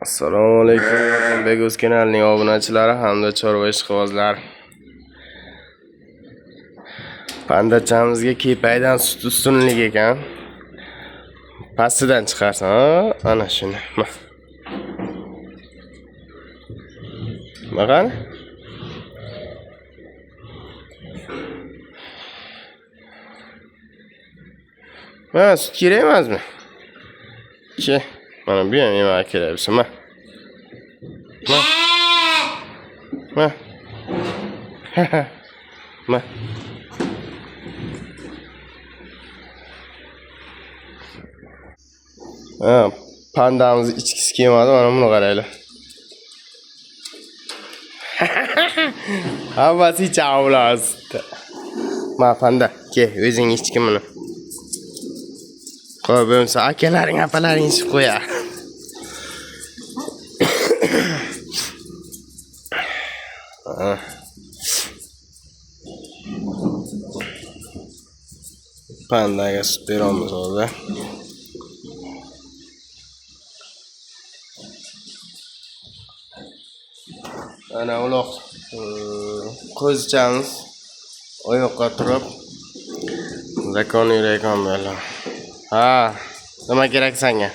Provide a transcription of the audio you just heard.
Assalomu alaykum Beguz kanalining obunachilari hamda chorva ishqibozlari. Pandachamizga kepaydan sut ustunlik ekan. Pastidan chiqarsan, ha? Ana shuni. Ma. Qani. Ha, sut kerak emasmi? Ke. Mana bu ham nima kerak bo'lsa, ma. Ma. Ma. Ma. Ha, pandamiz ichkisi kelmadi, mana buni qaranglar. Hammasi ichadi ular sutni. Ma panda, kel, o'zing ichgin buni. Qo'y, bo'lmasa akalaring, apalaring ichib qo'yar. Ha. Pandaga sut beramiz hozir. Ana uloq qo'zichamiz oyoqqa turib zakon yurakon bo'ldi. Ha, nima kerak senga?